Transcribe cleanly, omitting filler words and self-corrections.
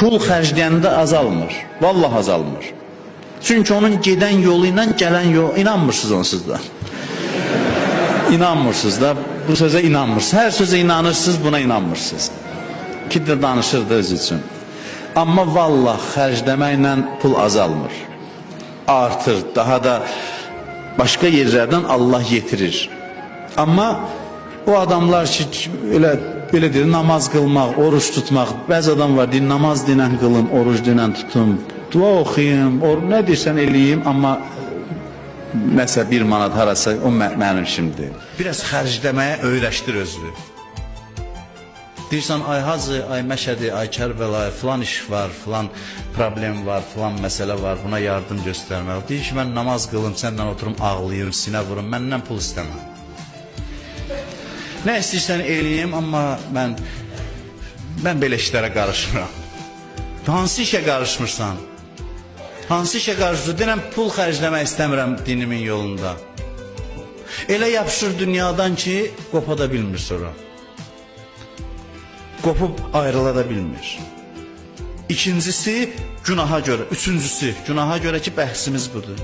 Pul xərcləyəndə azalmır. Vallahi azalmır. Çünki onun gedən yolu ilə gələn yol, inanmırsınız onsuz da. İnanmırsınız da, bu sözə inanmırsınız. Hər sözə inanırsınız, buna inanmırsınız. Ki də danışırdı öz üçün. Amma vallah xərcləməklə pul azalmır. Artır, daha da başqa yerlərdən Allah yetirir. Amma o adamlar ki, elə belə deyir, namaz qılmaq, oruç tutmaq. Bəzi adam var, deyir, namaz dinən qılım, oruc dinən tutum, dua oxuyum, nə deyirsən eləyim, amma nəsə bir manat harasa o mənim işimdir. Biraz xərcləməyə öyrəşdir özünü. Deyirsən, ay Hacı, ay Məşədi, ay Kərbəlay, filan iş var, filan problem var, filan məsələ var, buna yardım göstərməli. Deyir ki, mən namaz qılım, səndən oturum, ağlayım, sinə vurum, məndən pul istəmə. Nə istəyirsən eləyim, amma mən belə işlərə qarışmıram. Hansı işə qarışmırsan? Hansı işə qarışmırsan? Deyirəm, pul xərcləmək istəmirəm dinimin yolunda. Elə yapışır dünyadan ki, qopa da bilmir sonra. Qopub ayrıla da bilmir. İkincisi günaha görə, üçüncüsü günaha görə ki, bəhsimiz budur.